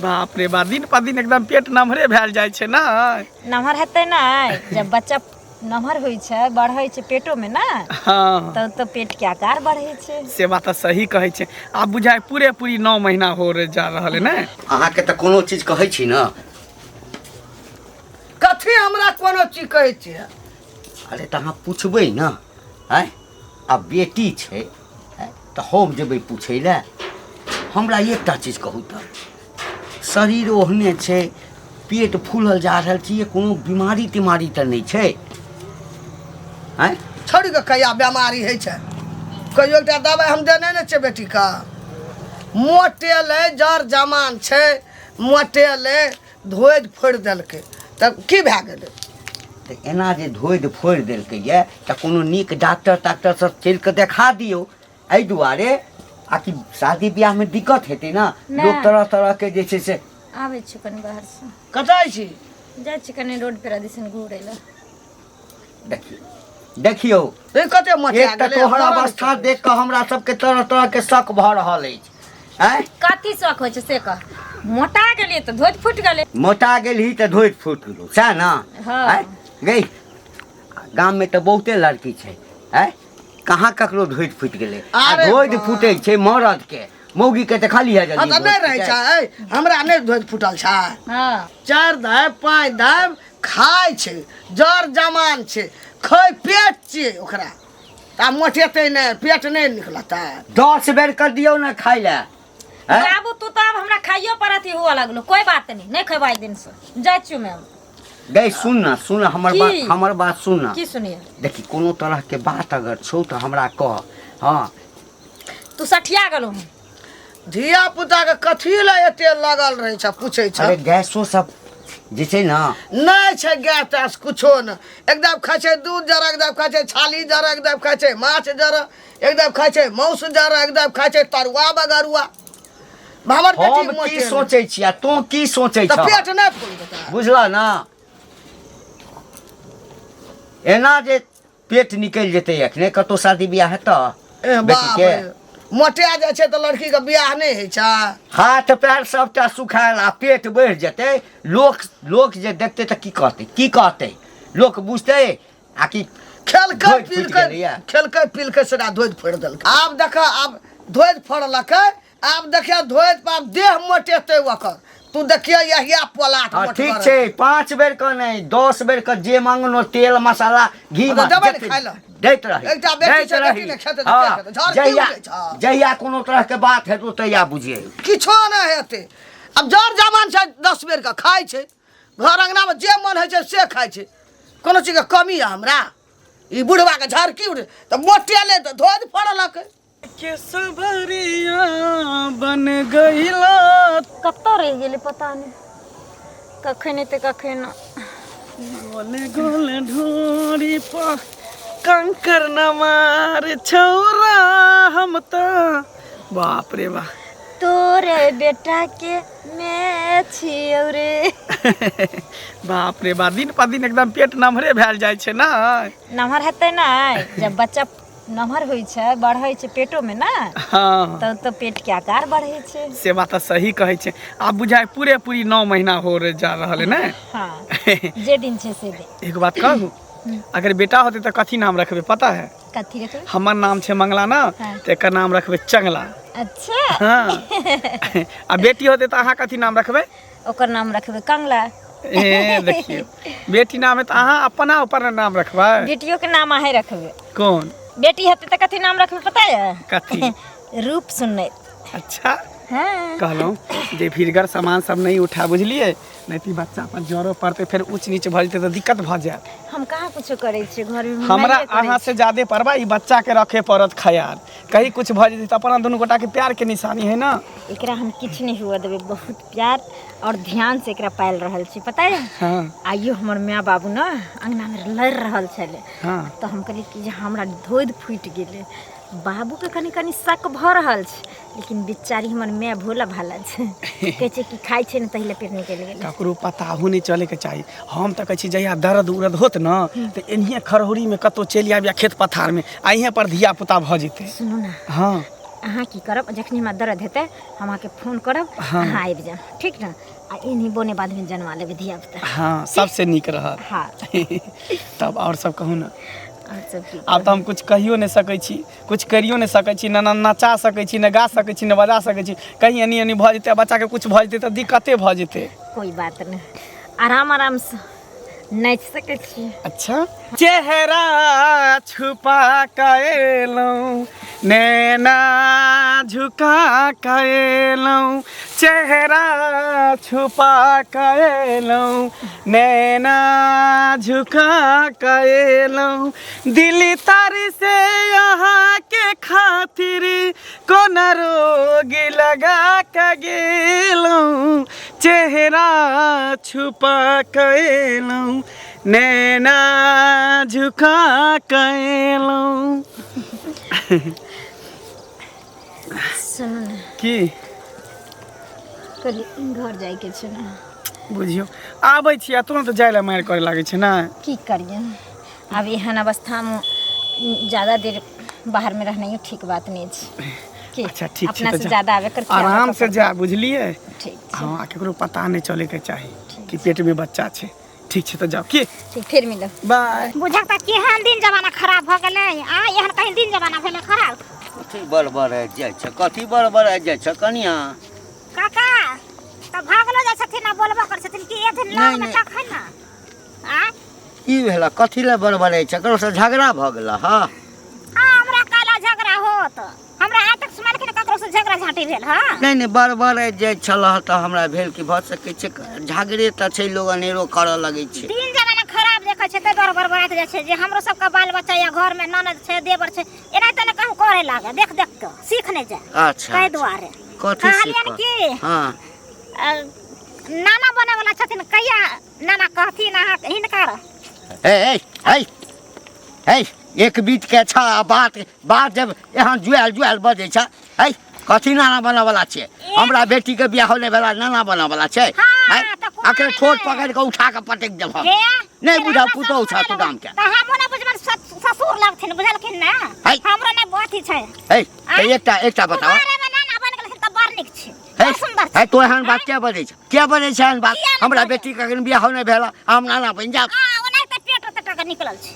बाप रे बाप, दिन पर दिन एकदम पेट नमहरे भेल जाइ छै ने। नमहर हेतै ने, जब बच्चा नमहर होइ छै, बढ़ै छै पेटो में ना। हाँ। तब तो पेट के आकार बढ़ै छै। से बात तऽ सही कहै छै। आब बुझाइ पूरे पूरी 9 महीना हो रे जा रहल है ने। अहाँके तऽ कोनो चीज कहै छी ने। कथी हमरा कोनो चीज कहै छियै? अरे तऽ अहाँ पुछबै ने। आँय, आ बेटी छै आँय, तऽ हम जेबै पूछै लए? हमरा एकटा चीज कहू तऽ, शरीर ओहने छै, पेट फूलल जा रहल छै, ये कोनो बीमारी तीमारी तऽ नहि छै? आँय। छोड़ि कऽ कहिया बेमारी होइ छै? कहियो एकटा दबाइ हम देने नहि छियै बेटीके। मोटेलै, जर जमान छै, मोटेलै, धोधि फोड़ि देलकै तऽ की भए गेलै? तऽ एना जे धोधि फोड़ि देलकै यऽ तऽ कोनो नीक डॉक्टर ताक्टरसँ चलि कऽ देखा दियौ, एहि दुआरे आ कि शादी बियाहमे दिक्कत हेतै ने। नहि। लोक तरह तरहके जे छै से। आबै छी कनि बाहरसँ। कतऽ छी? जाइ छी कनि रोड पर दिसन घूरै लए। देखियौ, देखियौ। ए, कते मोटा एक तऽ गेलै, तोहर मरल अवस्था छै। देख कऽ हमरा सबके तरह तरह के शक भऽ रहल अछि। आँय। कथी शौक होइ छै से कह? मोटा गेलियै तऽ धोति फुटि गेलै। मोटा गेलही तऽ धोति फुटि गेलौ, सएह ने? हँ। आँय गै, गाममे तऽ बहुते लड़की छै, आँय, कहाँ ककरो धोति फुटि गेलै? आ अरे धोति बा। फुटै छै मरद के, मौगी के देखलियै हँ जल्दी तऽ नहि धोति रहै फुटै? छै। हमरा नहि धोति फुटल छै। हँ। 4 दाय 5 दाय खाइ छै, जर जमान छै, खै पेट छियै ओकरा, तऽ आब मोटेतै नहि, पेट नहि निकलतै? 10 बेर कर दियौ ने खाइ लए, आँय? बाबू, तू तऽ आब हमरा खाइयो पर अथी हुअ लगलो। कोई बात नहीं, नहीं खेबै दिन से, जाइ छियौ मैम। गै सुन न, सुन हमर की? बात, हमर बात सुन न। की सुनिए? देखी, कोनो तरह के बात अगर छौ तऽ हमरा कह। हँ। तू सठिया गेलो हन। धिया पुता के कथी लए एते लगल रहै छै, पूछै छै? अरे गैसो सब जे छै ने। नहि छै गैस तैस कुछो नहि। एकदम खाइ छै दूध जरा, एकदम खाइ छै छाली जरा, एकदम खाइ छै माछ जरा, एकदम खाइ छै मांस जरा, एकदम खाइ छै तरुआ बगरुआ। हमर बेटी हम की मोटे सोचै छी आ तों की सोचै तऽ छह? पेट नहि फूल देतै। बुझल ना, एना जे पेट निकलि जेतै एखने, कतौ शादी बियाह हेतऽ ए बेटी बाप के? रे, मोटा जाइ छै तऽ लड़की के बियाह नहि होइ छै? हाथ पैर सबटा सुखायल आ पेट बढ़ि जेतै, लोक लोक जे देखतै तऽ की कहतै? की कहतै लोक? बुझतै आ कि खेलकै धोधि फुटि पीलकै? गेलैया। खेलकै पीलकै, सेटा धोधि फोड़ि देलकै। आब देख, आब धोधि फोड़लकै, आब देखिए धोधि पर आब देह मोटेतै ओकर, तू देखिए यहिया पोलाट। हाँ, मोटगर ठीक छै, 5 बेर के नहि, 10 बेर के जे मांगनो, तेल मसाला घी हाँ, तऽ देबै ने जते खाइ लए। दैत रही, एकटा बेटी दैत छै, बेटी रही। ने खेतै तऽ हाँ, के खेतै? झड़ की जहिया उठै छै? जहिया कोनो तरह के बात हेतौ तहिया बुझिए। किछो नहि हेतै। आब जर जमान छै, 10 बेर के खाइ छै, घर अङ्गनामे जे मन होइ छै से खाइ छै। कोनो चीजके कमी यऽ हमरा? ई बुढ़बाके झड़की उठे तऽ मोटेलै तऽ धोधि फड़लक। के सबरिया बन गईला। कतऽ रहि गेलै पता नहि, कखन एतै कखन। गोल गोल ढोरी पर कंकर न मार छौरा हम तऽ, बाप रे बा। तोरे बेटा के मैं छियौ रे। बाप रे बा, दिन पर दिन एकदम पेट नमहरे भेल जाइ छै ने। नमहर हेतै ने, जब बच्चा नमहर होइ छै, बढ़ै छै पेटो में ना। हाँ। तब तो पेट के आकार बढ़ै छै। से बात तऽ सही कहै छै। आब बुझाइ पूरे पूरी 9 महीना हो रे जा रहल है ने। हाँ, जे दिन छै से दिन। एक बात कहू, अगर बेटा होते तऽ कथी नाम रखबै, पता है? कथी रखबै? हमर नाम छै मंगला ना। हाँ। तऽ एकर नाम रखबै चंगला। अच्छा। हाँ, आ बेटी होते तऽ अहाँ कथी नाम रखबै? ओकर नाम रखबै कंगला। ए देखियौ, बेटी नाम है तऽ अहाँ अपना ऊपर नाम रखबै? बेटियो के नाम अहें रखबै। कोन? बेटी हेतै तऽ कथी नाम रखबै पता है? कथी? रूप सुनैत। अच्छा। हाँ। कहलहुँ जे भीड़गर सामान सब नहि उठा, बुझलियै? नहि तऽ ई बच्चा पर जरो पड़तै, फेर ऊँच नीच भऽ जेतै तऽ दिक्कत भऽ जायत। हम कहाँ कुछो करै छियै घरमे? हमरा माइए करै अहाँ से ज्यादे परवा ई बच्चा के रखे पड़त ख्याल, कहीं कुछ भऽ जेतै तऽ अपना दुनू गोटा के प्यार के निशानी है ना। छै। एकरा हम किछु नहि हुअ देबै, बहुत प्यार और ध्यान से एकरा पालि रहल छी, पता है? हाँ। आइयो हमर माय बाबू ने अंगनामे लड़ि रहल छलै। हाँ। तऽ हम कहलियै कि जे हमरा धोधि फूटि गेलै। बाबूके कनि कनि शक भऽ रहल छै, लेकिन बेचारी हमर माय भोला भाला छै, कहै छै कि खाइ छै ने तहिले पेट निकलि गेलै। ककरो पताहो नहि चलैके चाही। हम तऽ कहै छी जहिया दर्द उर्द होत ने तऽ एनहिए खरहोरीमे कतहु चलि आबि या खेत पथारमे, आ इहें पर धिया पुता भऽ जेतै। सुनू ने। हाँ। अहाँ की करब, जखनी हमरा दर्द हेतै हम अहाँके फोन करब। हाँ। अहाँ आबि जायब, ठीक ने? आ एनही बोने बाधमे जनवा लेबै धिया पुता। हाँ, सबसे नीक रहत। हाँ। तब आओर सब कहू ने। आओर सब की? आब तऽ हम कुछ कहियो नहि सकै छी, कुछ करियो नहि सकै छी, ने नचा सकै छी, ने गा सकै छी, ने बजा सकै छी। कहीं एनी एनी भऽ जेतै आ बच्चाके कुछ भऽ जेतै तऽ दिक्कते भऽ जेतै। कोई बात नहि, आराम आरामसँ नाचि सकै छियै। अच्छा, चेहरा छुपा कऽ एलहुँ, नैना झुका कऽ एलहुँ, चेहरा छुपा कऽ एलहुँ, नैना झुका कऽ एलहुँ, दिल तर से अहाँके खातिर कोना रोग लगा कऽ गेलहुँ, चेहरा छुपा कऽ एलहुँ, नैना झुका कऽ एलहुँ। सुनू ने। की? कहली घर जाइके छै ने। बुझियौ, आबै छी आ तुरन्त जाय लए मारि करे लागै छै ने। की करियै, आब एहन अवस्थामे ज्यादा देर बाहरमे रहनाइयो ठीक बात नहि छै की? अच्छा, ठीक छै। अपना तऽ से जा। ज्यादा आबे कर आराम से जा, बुझलियै? ठीक छै। हँ, आ केकरो पता नहि चलैके चाही कि पेटमे बच्चा छै। ठीक छै, तऽ जाउ की। ठीक, फेर मिलब। बाय। बुझक तऽ केहन दिन जमाना खराब भऽ गेलै आ एहन कहीं दिन जमाना भेलै खराब। कथी बड़बड़ आबि जाइ छै? कथी बड़बड़ आबि जाइ छै कनिया? काका तऽ भागलो जाइ छथिन आ बोलबो करै छथिन कि एथिन नहि, लगमे नहि। तखन ने आ की भेला? कथी लए बड़बड़ छै? ककरो से झगड़ा भऽ गेला? हँ। हाँ, हमरा काला झगड़ा होत? हमरा आइ तक सुनलखिन ककरो से झगड़ा झाँटी भेल? हँ। नहि नहि, बड़बड़ आबि जाइ छल तऽ हमरा भेल कि भऽ सकै छै झगड़े तऽ छै, लोग अनेरो करऽ लगै छै। दिन जमाना खराब देखै छै ताहि दुआरे बड़बड़ाइत जाइ छै जे हमरो सबके बाल बच्चा या घरमे ननद छै, देवर छै, एनाहिते ने कहूँ करे लागे, देख देख कऽ सीख नहि जाय। अच्छा। ताहि दुआरे कथी कहलियनि सीखऽ? कि हँ। नाना बने वाला छथिन, कहिया नाना कहथिन अहाँ हिनकर? ए ए ए ए, एक बीत के छ आ बात बात जब एहन जुआल जुआल बजै छ। है, कथी नाना बनऽ वाला छै? हमरा बेटी के बियाह होने वाला नाना बनऽ वाला छै? हाँ, हैं? तऽ कुमारी अखन ठोर नहि। पकड़ि कऽ उठा कऽ पटकि देब हम। हे, नहि फेर बुझब हमरा पुतहु ससुर छ तू गाम के। तऽ हमरो नहि बुझबनि, ससुर लगथिन, बुझलखिन ने? है। हमरो नहि अथी छै। है, तऽ एकटा एकटा बताओ। कुमारेमे नाना बनि गेलखिन तऽ बड़ नीक छै, है, बड़ सुन्दर छै। है, तो एहन बात किया बजै छ? किया बजै छ एहन बात? किया नहि हमरा बजै? बेटी के अखन बियाह नहि भेल, हम नाना बनि जायब? आ ओनाहिते पेट ओते टाका निकलल छै।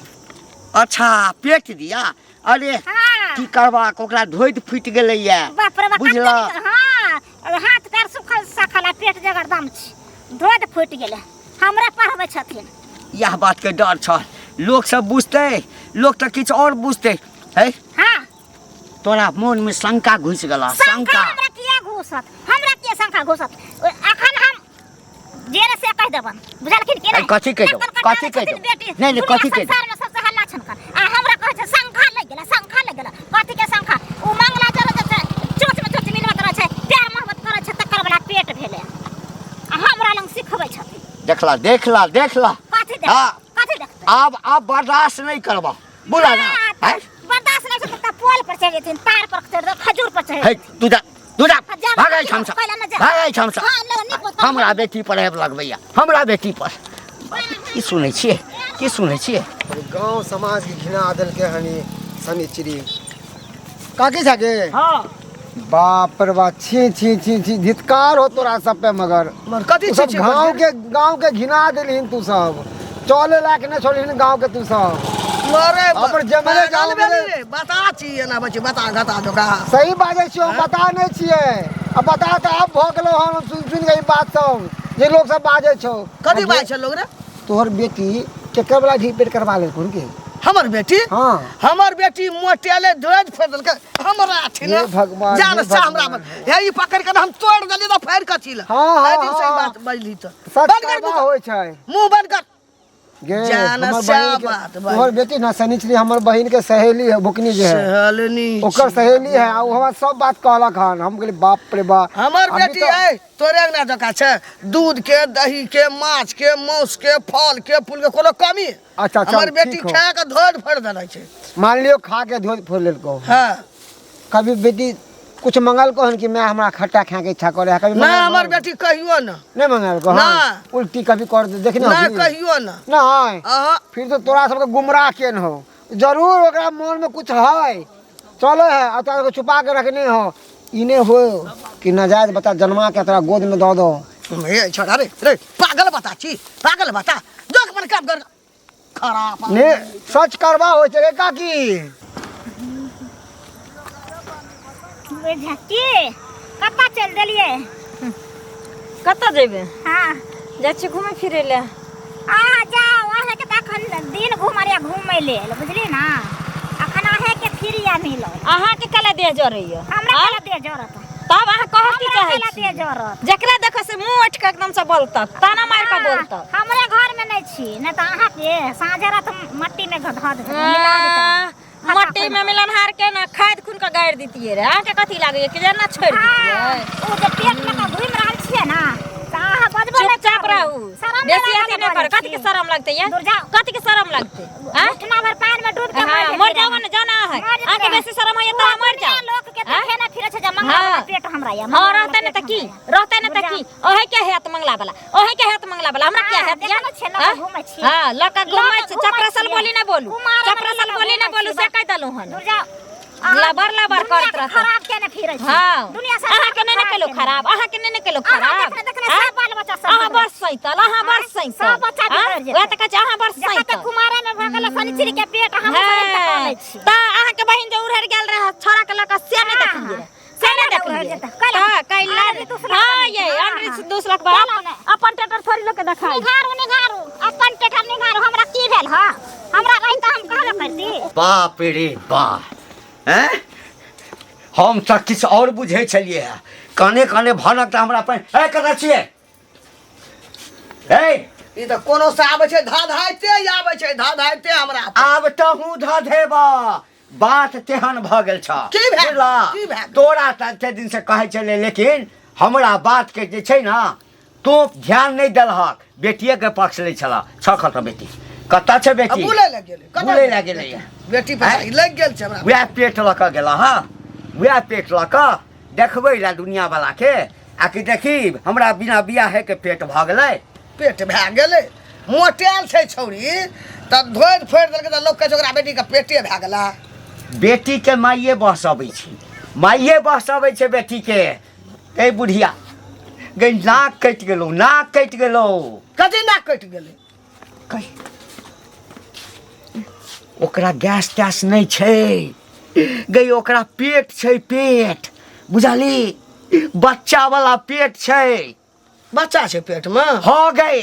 अच्छा, पेट दिया? अरे हाँ। की करबाक, ओकरा धोइत फूटि गेलैया। बाप रे बाप, बुझलह? कते नीक। हाँ, हाथ पैर सुखल सखल आ पेट जगर दम छै, धोइत फूटि गेलै। हमरा पढ़बै छथिन। इएह बातके डर छल, लोक सब बुझतै, लोक तऽ किछु आओर बुझतै। है। हाँ। तोरा मोनमे शंका घुसि गेला? शंका? शंका हमरा किया घुसत? हमरा किया शंका घुसत? अखन हम जे रे से कहि देबन, बुझलखिन कि ऐ, नहि? कथी कहि देबन? नकल कटाबै कथी कहि छथिन देबन? बेटी नहि, नहि, दुनिया कथी कहि देबन? संसारमे सबसे हल्ला छन कर आ हमरा कहै छै शंखा लागि गेला, शंखा लागि गेला। कथी के शंखा? ओ मंगला चलै छै, चोच मे चोच मिलबैत रहै छै, प्यार मोहब्बत करै छै, तकर बला पेट भेलै आ हमरा लग सिखबै छथिन। देखला, देखला, देखला। कथी देख? हाँ। कथी देखतै? आब आब बर्दाश्त नहि करबा, बोला ना। हाँ, हैं? बर्दाश्त नहि छै तऽ पोल पर चढ़ि जेथिन, तार पर चढ़ि जेथिन, खजूर पर चढ़ि हे, तू जा, तू जा। जा, भागै जा, छम से। पहिले ने जा। भागै छम से। हाँ, ले, नीक बात। हमरा बेटी पर आबि लगबैया हमरा बेटी पर। की सुनै छियै? की सुनै छियै? गांव समाज के घिना देलकै हनी शनिचरी काकी छाके। हाँ। बाप रे बाप, छी छी छी छी, धित्कार हो तोरा सब पे। मगर मगर कथी तू सब छी छी गांव के, गांव के घिना देलहिन तू सब, चले लायक नहि छोड़लहिन गांव के तू सब। मरे अपन जमले पागल जाओ भेली मेरे। रे, बता छी एना बच्ची बता घता जोका। सही बाजै छियौ, हम बता नहि छियै। आ बता तऽ आब भऽ गेलौ हन सुनि सुनि कऽ ई बात सब जे लोक सब बाजै छौ। कथी बात छै लोग रे? तोहर बेटी केकर वाला ढीप पेट करवा लेलखुन के? हमर बेटी? हाँ। हमर बेटी मोटेले ध्वज फोड़ देलकै हमरा थिन। हे भगवान, जान हे से हमरा भगवान। हे ई पकड़ के हम तोड़ देली तऽ फाड़ कथी लए? हाँ, हाँ, एहि दिन से ई हाँ। बात बजली तऽ सच बंद कर करवा मुँह। होइ छै। मुँह बंद कर। गे जान हमर से बहिन के बात भाई। तोहर बेटी ना शनिचरी हमर बहिन के सहेली है, भुकनी जे है। सहलनी ओकर सहेली है आ ओ हमरा सब बात कहलक हन। हम कहली बाप रे बाप। हमर अभी बेटी तऽ- है तोरे अंगना जकाँ छै, दूध के, दही के, माछ के, मांस के, फल के, फूल के कोनो कमी? अच्छा, चल, हमर बेटी ठीक हो। खा के धोड़ फोड़ देने छै। मान लियो खा के धो फोड़ लेलको। हाँ। कभी बेटी कुछ मंगलको हन कि मैं हमरा खट्टा खाए के इच्छा करे है? कभी ना। मंगलको हमर हन? बेटी कहियो ना। नहीं मंगलको? ना। हन उल्टी कभी कर दे देखने ना। होबी? कहियो ना। नहीं? अहाँ फिर तो तोरा सबके गुमराह केन हो जरूर, ओकरा मन में कुछ है। चले है आ तोरा छुपा के रखने हो। ई नहि हो कि नाजायज बच्चा जन्मा के तोरा गोद में दऽ दो। हे छोड़ा रे रे, पागल बता छी, पागल बता, जो अपन काम कर खराब ने सच करबा होइ छै रे काकी। की कतऽ चलि देलियै? कतऽ जेबै? हाँ, जाइ छियै घुमै फिरै लए। अहाँ जाउ, अहाँके तऽ अखन दिन घुमरिया घुमै लेल, बुझलियै ने? अखन अहाँके फ्री मिलल। अहाँके कला देह जरैया? हमरा कला देह जरत? तब अहाँ कहऽ की हमरा चाहै कला छी? देह जरत? जकरा देखो से मुंह उठि कऽ एकदम से बोलतक, ताना मारि कऽ बोलतक। हमरे घरमे नहि छी, नहि तऽ अहाँके साँझ रात मट्टीमे धऽ देतै, मिला देतै। मट्टी में मिलनहार के ना खाद खून के गाड़ि दितियै रे। अहाँके कथी लागैया कि जेना छोड़ि दितियै? ओ जे पेट लऽ कऽ घुमि रहल छियै ने, तऽ अहाँ बजबो नहि चुपचाप करबै। रहू, शरम बेसी नहि अथी नहि लागल करू। कथी के छी? शरम लगतै ये? दूर जाउ। कथी के शरम लगतै? आँय? घुटना भर पानि में डूब के हाँ, मर मर जेतै। जाओ ने, जाओ ना अहाँ। मर जेतै। अहाँके बेसी शरम होइए तऽ अहाँ मर जाओ। दुनिया लोक के आँय? देखे ने फिरै छै जे मंगला वाला हाँ। पेट हमरा ये। हाँ, मंगला वाला रहतै ने पेट तऽ की? हमरा ये। रहतै ने तऽ की? ओहे के हेत मंगला वाला, ओहे के हेत मंगला वाला, हमरा क्या हाँ, हेत ये? देखै ने छियै, लऽ कऽ हाँ? घुमै छियै। हाँ, लऽ कऽ घुमै लऽ कऽ छी। घुमै चपरासल छियै। बोली नहि बोलू, कुमार मे चपरासल लऽ कऽ बोली नहि घुमै बोलू, छियै। से कहि देलहुँ हन। दूर जाउ। अहाँ लबर लबर दुनिया करैत के रहतै। खराब केने फिरै छी। हाँ, दुनिया से अहाँके नहि ने केलहुँ खराब, अहाँके नहि ने केलहुँ अहाँ खराब। देखने देखने आँय? सब बाल बच्चा सब अहाँ बिगड़ल। बड़ सैतल, अहाँ बड़ आँय? सैतल। सब बच्चा आँय? बिगड़ि जेतै। वएह तऽ कहै छी, अहाँ बड़ जखन तक सैतल। कुमारे में भऽ गेल शनिचरी के पेट, हम सब हाँ, लै छी। तऽ अहाँके बहिन जे उड़हरि गेल रहै छोड़ा के लऽ कऽ, से नहि हाँ, देखलियै? हाँ। से नहि कैला उड़हरि देखलियै? जेतै? कैला? तऽ कैला आनरी दूसरा हाँ बहिन। ये हाँ, आनरी हाँ। दूसरा के बाप कैला नहि? अपन टेटर थोड़ी लोक के देखाइ। निघारू निघारू, अपन टेटर निघारू। हमरा की भेल? हँ, हमरा रही तऽ हम कहबे करती। बाप रे बाप, हैं, हम तऽ किछु आओर बुझै छलियै हँ। कने कने भनक तऽ हमरा पर ए कतऽ छियै ए? ई तऽ कोनो से आबै छै, धधाइते आबै छै, धधाइते हमरा पर। आब तहूँ धऽ देबऽ, बात तेहन भऽ गेल छ। की भए गेल? बुझलह? की भए गेल? तोरा तऽ एते दिनसँ कहै छलै, लेकिन हमरा बातके जे छै ने तोँ ध्यान नहि देलहक, बेटिएके पक्ष लै छलह। छ कतऽ बेटी? कतऽ छै आ बेटी? बुलै लए गेलै। कतऽ बुलै लए गेलैए। बेटी पर आँय? लागि गेल छै हमरा। वएह पेट लऽ कऽ गेल हँ, वएह पेट लऽ कऽ देखबै लए दुनिआँवलाके आ कि देखी हमरा बिना बियाहेके पेट भऽ गेलै। पेट भए गेलै, मोटायल छै छौड़ी तऽ धोइ फोड़ि देलकै तऽ लोक कहै छै ओकरा बेटीके पेटे भए गेलै। बेटीके माइए बहसबै छै, माइए बहसबै छै बेटीके। ए बुढ़िया गई, नाक कटि गेलौ, नाक कटि गेलौ। कथी नाक कटि गेलै? कहि, ओकरा गैस तैस नहि छै गई, ओकरा पेट छै, पेट, बुझली? बच्चा वाला पेट छै। बच्चा छै पेटमे? हँ गई।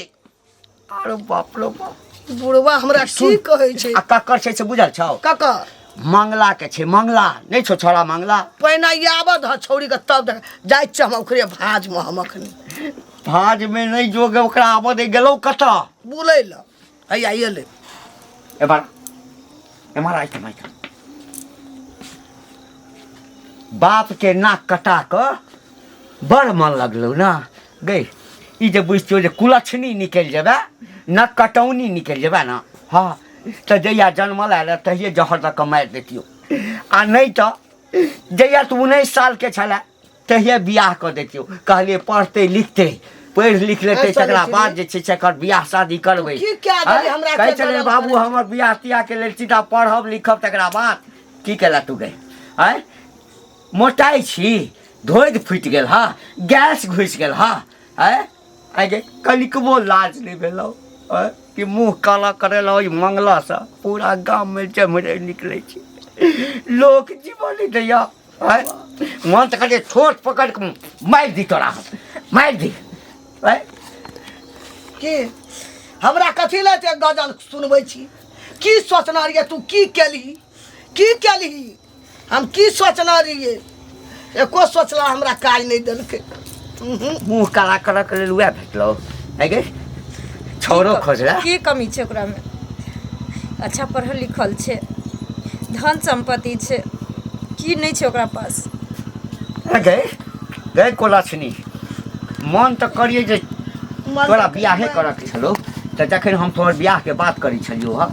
अरे बाप रे बाप, बुढ़वा हमरा की कहै छै? आ ककर छै से बुझल छौ? ककर? मंगला के छै। मंगला नहि छौ छोड़ा मंगला? पहिने आबऽ दह छौड़ीके, तब देख जाइ छियै हम ओकरे भाजमे। हम अखनी भाजमे नहि जोगे, ओकरा आबऽ दे। गेलौ कतऽ? बुलै लए। हैया एलै। एम्हर एम्हर, आइतम आइतम। बाप के नाक कटा कऽ बड़ मन लगलौ ने गई? ई जे बुझतियौ जे कुलक्षणी निकलि जेबै, नक कटौनी निकलि जेबै ने, हँ तऽ जहिया जन्मल आयल तहिये जहर दऽ कऽ मारि दैतियौ, आ नहि तऽ जहिया तू 19 सालके छलए तहिये बियाह कऽ दैतियौ। कहलियै पढ़तै लिखतै, पढ़ि लिख लेतै चलै तकरा छी बाद रे। जे छै से एकर बियाह शादी करबै। की कए देली हमरा? कहै के छलै गलत बाबू करै छै। हमर बियाह तियाहके लेल सीधा पढ़ब लिखब तकरा बाद। की केला तू गई? आँय, मोटाइ छी, धोधि फुटि गेल हँ, गैस घुसि गेल हँ। आँय आइ गे, कनिकबो लाज नहि भेलौ? आँय, कि मुँह काला करेलौ ई मंगलासँ? पूरा गाममे चमरे निकलै छै, लोक जीवन नहि दैया। आँय, मन तऽ कहै छोट पकड़ि कऽ मारि दी तोरा, मारि दी। आँय की हमरा कथी लए एते गजल सुनबै छी? की सोचने रहियै तू? की केलही, की केलही? हम की सोचने रहियै? एको सोचला हमरा काज नहि देलकै। उहुँ। मुँह काला करऽके लेल उएह भेटलौ? आइ गे, छौरो खोजला। की कमी छै ओकरामे? अच्छा पढ़ल लिखल छै, धन सम्पत्ति छै, की नहि छै ओकरा पास? गए गए कोलक्षणी, मन तऽ करियै जे तोरा बियाहे करऽके छलौ तऽ जखन हम तोहर बियाहके बात करै छलियौ हँ,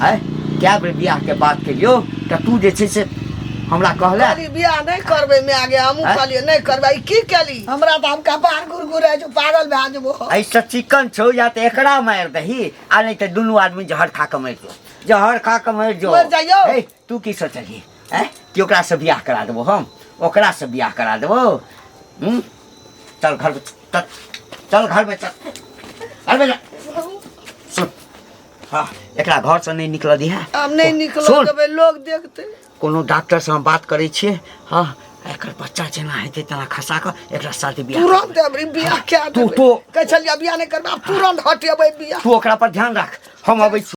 आँय, कए बेर बियाहके बात केलियौ तऽ तू जे छै से हमरा कहले कहली बियाह नहि करबै माय गे। हमहूँ आँय? कहलियै नहि करबै। ई की केली? हमरा तऽ हम कपार गुरगुराइ छौ, पागल भए जेबो। एहिसँ चिकन छौ, या तऽ एकरा मारि दही आ नहि तऽ दुनू आदमी जहर खा कऽ मरि जो, जहर खा कऽ मरि जो। मरि जाइयौ। हे, तू की सोचलही? आँय, कि ओकरासँ बियाह करा देबो हम ओकरासँ बियाह करा देबो हूँ चल घरमे चल चल घरमे चल घरमे चल सुन हाँ एकरा घरसँ नहि निकलऽ दिहे आब नहि निकलऽ सुन। देबै लोग देखतै कोनो डॉक्टरसँ हम बात करै छियै हँ एकर बच्चा जेना हेतै तेना खसा कऽ एकरा शादी बियाह तुरंत अबरी बियाह कए तू देबै तो कहै छलियै बियाह नहि करबै आब तुरंत हटेबै बियाह तू ओकरा पर ध्यान राख हम अबै छी।